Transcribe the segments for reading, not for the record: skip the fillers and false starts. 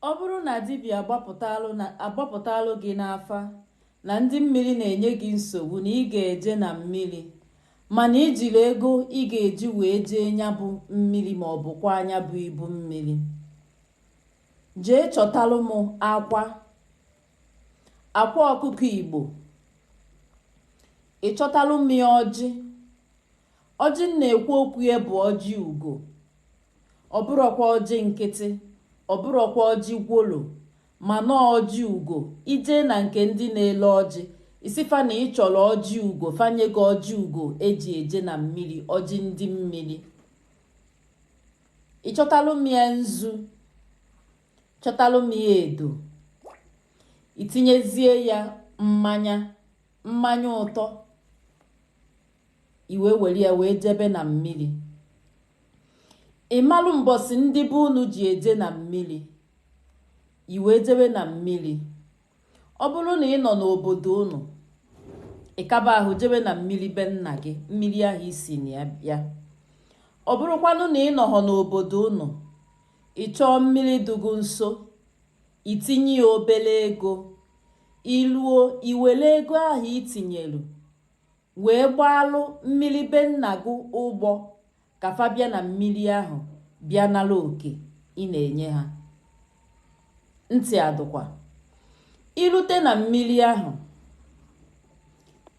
Ọ bụrụ na dibịa agbapụtalụ gị n'afa na ndị mmiri na-enye gị nsogbu na ị ga-eje na mmiri, mana i jiri ego ị ga-eji wee jee nya bụ mmiri ma ọ bụ kwa nya bụ ibu mmiri, jee chọtalụ m akwa akwa ọkụkọ Igbo. Ị chọtalụ m ya ọjị. Ọjị m na-ekwu okwu ya bụ ọjị ugo. Ọ bụrọkwa ọjị nkịtị, ọ bụrọkwa ọjị gwolo, mana ọjị ugo. I jee na nke ndị na-ele ọjị, ị sị fa na ị chọrọ ọjị ugo, fa nye gị ọjị ugo eji eje na mmiri, ọjị ndị mmiri. Ị chọtalụ m ya nzu, chọtalụ m ya edo, i tinyezie ya mmanya, mmanya ụtọ, i wee were ya wee jebe na mmiri. Ị malụ mbọsị ndị be unu ji eje na mmiri, i wee jebe na mmiri. Ọ bụrụ na ị nọ n'obodo unu, ị kaba ahụ jebe na mmiri be nna gị, mmiri ahụ i si na ya bịa. Ọ bụrụkwanụ na ị nọghọ n'obodo unu, ị chọọ mmiri dị gị nso, i tinye ya obere ego. I luo, i were ego ahụ i tinyelu wee gbaalụ mmiri be nna gị ụgbọ ka fa bịa na mmiri ahụ bịa nara oke ị na-enye ha. Ntị adụkwa. I lute na mmiri ahụ,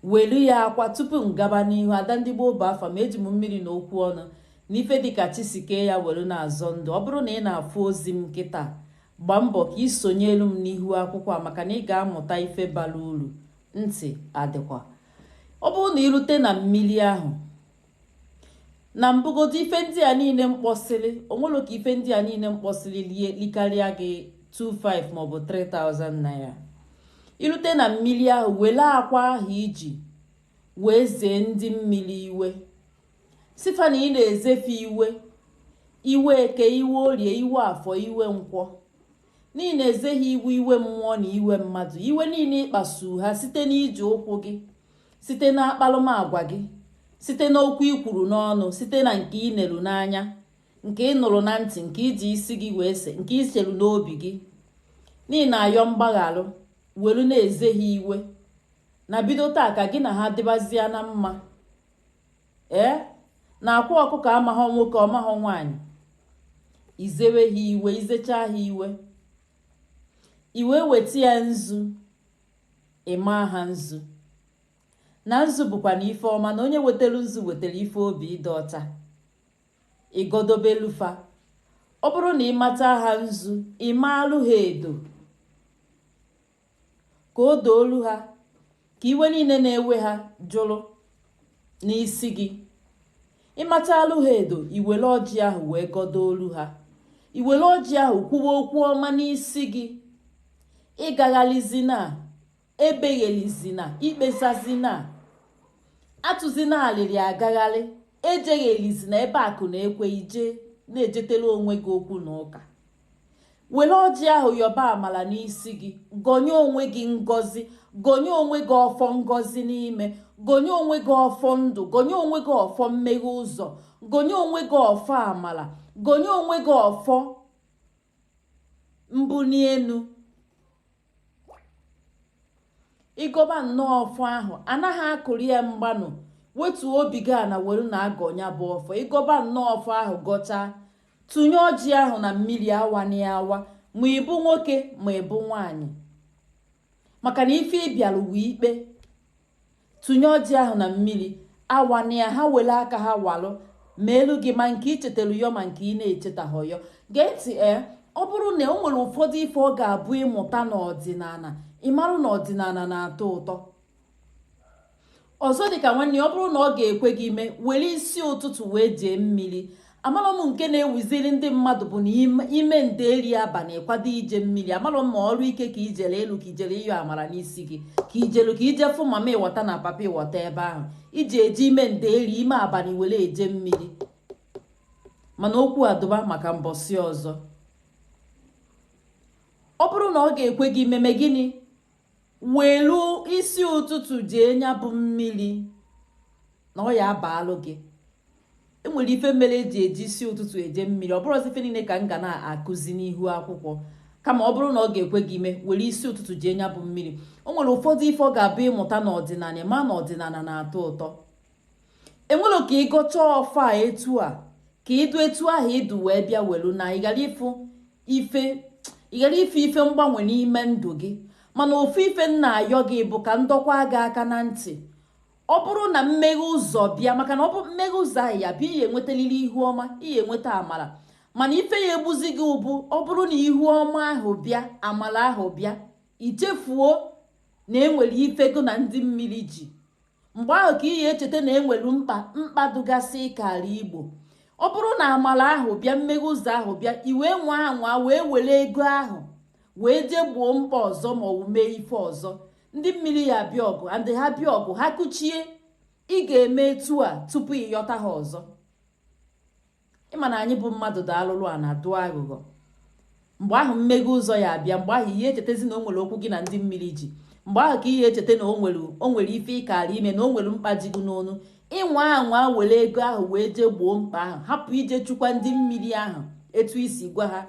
welu ya akwa. Tupu m gaba n'ihu, ada ndị gboo bụ afa ma eji m mmiri na okwu ọnụ na ife dịka chi si kee ya were na-azọ ndụ. Ọ bụrụ na ị na-afụ ozi m kịta, gbaa mbọ ka ị sonyelu m n'ihu akwụkwọ a, maka na ị ga-amụta ife bara uru. Ntị adịkwa. Ọ bụrụ na i rute na mmiri ahụ, na mbụgodo ife ndị a niile mkpọsịrị, onwere ka ife ndị a niile mkpọsịrị lie likarịa gị 25 maọbụ 3000 naira. I rute na mmiri ahụ, were akwa ahụ iji wee zee ndị mmiri iwe, sị fa na ị na-ezefe iwe, iwe eke, iwe orie, iwe afọ, iwe nkwọ, na ị na-eze ha iwe, iwe mmụọ na iwe mmadụ, iwe niile ị kpasu ha site n'iji ụkwụ gị, site na akparụmagwa gị, site n'okwu i kwuru n'ọnụ, site na nke ị neru n'anya, nke ị nụrụ na ntị, nke iji isi gị wee se, nke ị chere n'obi gị, na ị na-ayọ mgbagharụ, were na-eze ha iwe, na bido taa ka gị na ha dịbazie na mma. Ee, na akwa ọkụkọ amaghọ nwoke, ọmaghọ nwaanyị. I zewe ha iwe, i zecha ha iwe, i wee weta ya nzu, ị maa ha nzu, na nzu bụkwa na ife ọma, na onye wetara nzu wetara ife obi ịdị ọcha. Ị gọdobelu fa. Ọ bụrụ na ị mata ha nzu, ị maalụ ha edo ka o doolu ha, ka iwe niile na-ewe ha jụrụ n'isi gị. Ị matalụ ha edo, i were ọjị ahụ wee gọdoolu ha, i were ọjị ahụ kwuwe okwu ọma n'isi gị. Ịgaghalizina, ebeghelizina, ikpesazina, atụzina alịrị agagharị, ejeghelizina ebe akụ na-ekwe ije na-ejetelu onwe gị okwu na ụka. Were ọjị ahụ yọba amala n'isi gị, gọnye onwe gị ngọzi, gọnye onwe gị ọfọ ngọzi n'ime, gọnye onwe gị ọfọ ndụ, gọnye onwe gị ọfọ mmeghe ụzọ, gọnye onwe gị ọfọ amala, gọnye onwe gị ọfọ mbuni enu. Ị gọba nnọọ ọfọ ahụ, anaghị akụrụ ya mgbanụ. Wetuo obi gị ana were na-agọ ya bụ ọfọ. Ị gọba nnọọ ọfọ ahụ, gọchaa, tụnye ọjị ahụ na mmiri, awa na awa, ma ị bụ nwoke ma ị bụ nwaanyị, maka na ife ị bịara wee ikpe. Tụnye ọjị ahụ na mmiri, awa na ya, ha were aka ha walụ ma elu gị, ma nke ị chetara yọ, ma nke ị na-echetaghị yọ. Gee ntị. Ee, ọ bụrụ na o nwere ụfọdụ ife ọ ga-abụ ịmụta n'ọdịnala, ịmarụ na ọdịnala na-atọ ụtọ. Ọzọ dịka nwanne ya, ọ bụrụ na ọ ga-ekwe gị ime, were isi ụtụtụ wee jee mmiri. Amarọ m nke na-ewuziri ndị mmadụ bụ na ime nderi abalị kwado ije mmiri. Amarọ m ma ọrụ ike ka ijere elu, ka ijere ịyọ amara n'isi gị, ka ijelu ka ije fụ mama ịwọta na papa ịwọta ebe ahụ iji eje ime nderi ime abalị were eje mmiri. Mana okwu adụba maka mbọsị ọzọ. Ọ bụrụ na ọ ga-ekwe gị meme gịnị, welu isi ụtụtụ jee nya bụ mmiri, na ọ ya abaalụ gị. Enwere ife mere eji eji isi ụtụtụ eje mmiri. Ọ bụrụzi ife niile ka m ga na-akụzi n'ihu akwụkwọ. Kama ọ bụrụ na ọ ga-ekwe gị ime, were isi ụtụtụ jee nya bụ mmiri. O nwere ụfọdụ ife ọ ga-abụ ịmụta n'ọdịnala, ma na ọdịnala na-atọ ụtọ. Enwere ka ịgọcha ọfọ a etu a, ka ịdụ etu ahụ ịdụ wee bịa welu na ị ghara ịfụ ife, ị ghara ife ife mgbanwe n'ime ndụ gị. Mana ofu ife m na-ayọ gị bụ ka ndọkwa gị aka na ntị. Ọ bụrụ na mmeghe ụzọ bịa, maka na ọ bụ mmeghe ụzọ ahụ ya bịa, ihe enwetalili ihu ọma, ihe enweta amara. Mana ife ya egbuzi gị ụbụ, ọ bụrụ na ihu ọma ahụ bịa, amara ahụ bịa, ichefuo na enwere ife go na ndị mmiri ji. Mgbe ahụ ka ị ya echeta na enwere mkpa dụgasị kara Igbo. Ọ bụrụ na amara ahụ bịa, mmeghe ụzọ ahụ bịa, i wee nwaa anwa wee were ego ahụ wee jee gboo mkpa ọzọ ma ọ bụ mee ife ọzọ, ndị mmiri ya bịa ọgụ. And ha bịa ọgụ, ha kụchie. Ị ga-eme etu a tupu ị yọta ha ọzọ. Ịma na anyị bụ mmadụ da alụlụ a na-adụ aghụghọ. Mgbe ahụ mmeghe ụzọ ya abịa, mgbe ahụ ihe echetezi na o nwere okwu gị na ndị mmiri ji. Mgbe ahụ ka ihe echeta na o nwere ife ịkara ime, na o nwere mkpa ji gị n'onu. Ịnwa anwa were ego ahụ wee jee gboo mkpa ahụ, hapụ ije chukwa ndị mmiri ahụ etu isi gwa ha.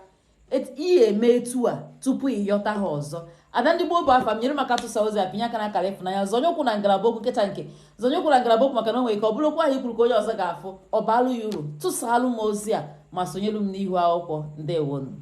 Ihe eme etu a tupu ịyọta ha ọzọ. Ada ndị gboo bụ afa m. Nyere maka tụsa ozi a, pinye aka na akara ịfụnanya, zonye ụkwụ na ngalaba okwu nketa nke zonye ụkwụ na ngalaba okwu, maka na o nwere ike ọ bụrụ okwu ahụ ikwuru ka onye ọzọ ga-afụ, ọ baalụ ya uru. Tụsaalụ m ozi a ma sonyelu m n'ihu akwụkwọ. Ndewonu.